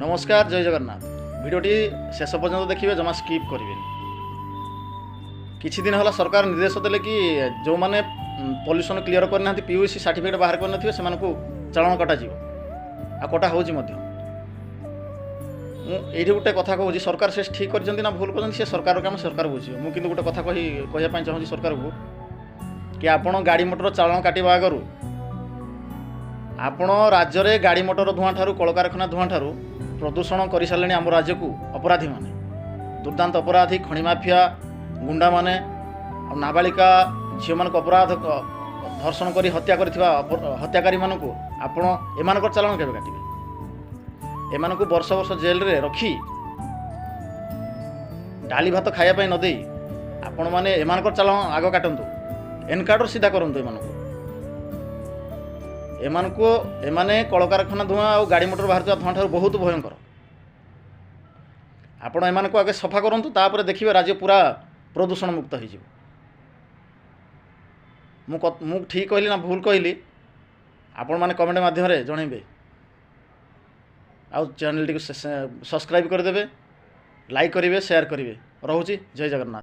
ନମସ୍କାର, ଜୟ ଜଗନ୍ନାଥ। ଭିଡ଼ିଓଟି ଶେଷ ପର୍ଯ୍ୟନ୍ତ ଦେଖିବେ, ଜମା ସ୍କିପ୍ କରିବେନି। କିଛି ଦିନ ହେଲା ସରକାର ନିର୍ଦ୍ଦେଶ ଦେଲେ କି ଯେଉଁମାନେ ପଲ୍ୟୁସନ୍ କ୍ଲିୟର କରିନାହାନ୍ତି, ପିୟୁସି ସାର୍ଟିଫିକେଟ୍ ବାହାର କରିନଥିବେ, ସେମାନଙ୍କୁ ଚାଲାଣ କଟାଯିବ ଆଉ କଟା ହେଉଛି ମଧ୍ୟ। ମୁଁ ଏଇଠି ଗୋଟେ କଥା କହୁଛି, ସରକାର ସେ ଠିକ୍ କରିଛନ୍ତି ନା ଭୁଲ କରିଛନ୍ତି, ସେ ସରକାର କାମ ସରକାର ବୁଝିବ। ମୁଁ କିନ୍ତୁ ଗୋଟେ କଥା କହିବା ପାଇଁ ଚାହୁଁଛି ସରକାରକୁ କି ଆପଣ ଗାଡ଼ି ମଟର ଚାଲାଣ କାଟିବା ଆଗରୁ ଆପଣ ରାଜ୍ୟରେ ଗାଡ଼ି ମଟର ଧୂଆଁ ଠାରୁ, କଳକାରଖାନା ଧୂଆଁ ଠାରୁ ପ୍ରଦୂଷଣ କରିସାରିଲେଣି ଆମ ରାଜ୍ୟକୁ ଅପରାଧୀମାନେ, ଦୁର୍ଦ୍ଦାନ୍ତ ଅପରାଧୀ, ଖଣି ମାଫିଆ, ଗୁଣ୍ଡାମାନେ ଆଉ ନାବାଳିକା ଝିଅମାନଙ୍କୁ ଅପରାଧ ଧର୍ଷଣ କରି ହତ୍ୟା କରିଥିବା ହତ୍ୟାକାରୀମାନଙ୍କୁ ଆପଣ ଏମାନଙ୍କର ଚାଲାଣ କେବେ କାଟିବେ? ଏମାନଙ୍କୁ ବର୍ଷ ବର୍ଷ ଜେଲରେ ରଖି ଡାଲି ଭାତ ଖାଇବା ପାଇଁ ନ ଦେଇ ଆପଣମାନେ ଏମାନଙ୍କର ଚାଲାଣ ଆଗ କାଟନ୍ତୁ, ଏନକାଉଣ୍ଟର ସିଧା କରନ୍ତୁ ଏମାନଙ୍କୁ। ଏମାନଙ୍କୁ ଏମାନେ କଳକାରଖାନା ଧୂଆଁ ଆଉ ଗାଡ଼ି ମଟର ବାହାରୁଥିବା ଧୂଆଁ ଠାରୁ ବହୁତ ଭୟଙ୍କର। ଆପଣ ଏମାନଙ୍କୁ ଆଗେ ସଫା କରନ୍ତୁ, ତାପରେ ଦେଖିବେ ରାଜ୍ୟ ପୁରା ପ୍ରଦୂଷଣ ମୁକ୍ତ ହେଇଯିବ। ମୁଁ ଠିକ୍ କହିଲି ନା ଭୁଲ କହିଲି, ଆପଣମାନେ କମେଣ୍ଟ ମାଧ୍ୟମରେ ଜଣାଇବେ। ଆଉ ଚ୍ୟାନେଲଟିକୁ ସବସ୍କ୍ରାଇବ୍ କରିଦେବେ, ଲାଇକ୍ କରିବେ, ସେୟାର କରିବେ। ରହୁଛି, ଜୟ ଜଗନ୍ନାଥ।